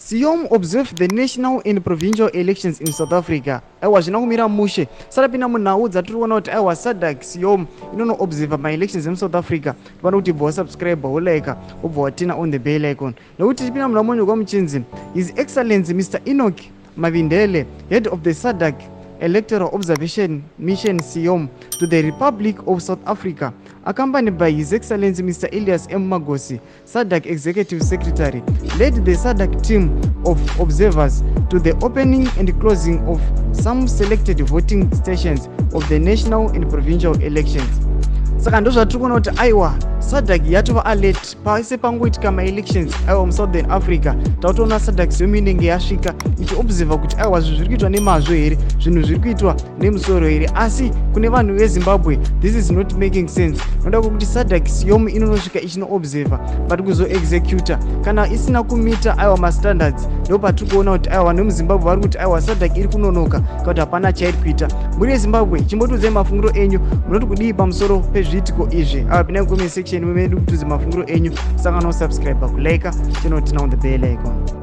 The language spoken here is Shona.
SIOM observed the national and provincial elections in South Africa. Aiwa, zvina kumira mushe. Sarapinda munhau dzatiri kuona kuti aiwa, SADC SIOM inonoobserva maelections emuSouth Africa. Tinoda kuti bva wasubscribe, wolike, wobva waturn on the bell icon, nekuti tichipinda muna monyorwa muchinzi His Excellency Mr Enoch Mavindele, head of the SADC Electoral Observation Mission SIOM to the Republic of South Africa, accompanied by His Excellency Mr Elias M Magosi, SADC Executive Secretary, led the SADC team of observers to the opening and closing of some selected voting stations of the national and provincial elections. Saka ndozvatiri kuona kuti aiwa, SADC yatova alert. Pese pangoitika maelections aiwa muSouthern Africa, tautoona SADC SIOM inenge yasvika ichiobserva kuti aiwa, zvinhu zviri kuitwa nemazvo here, zvinhu zviri kuitwa nemusoro here. Asi kune vanhu veZimbabwe, this is not making sense, noda kwekuti SADC SIOM inonosvika ichinoobserva, but kuzoexecuta kana isina kumeeta aiwa mastandards, ndo patiri kuona kuti aiwa, vanhu vemuZimbabwe vari kuti aiwa, SADC iri kunonoka kana kuti hapana chairi kuita. Mhuri yeZimbabwe, chimbotiudzai mafungiro enyu, munoti kudii pamusoro pezviitiko izvi? Ava pinai comment section medu kutiudze mafungiro enyu. Sangano subscribe, kulike, chinoturn on the bell icon.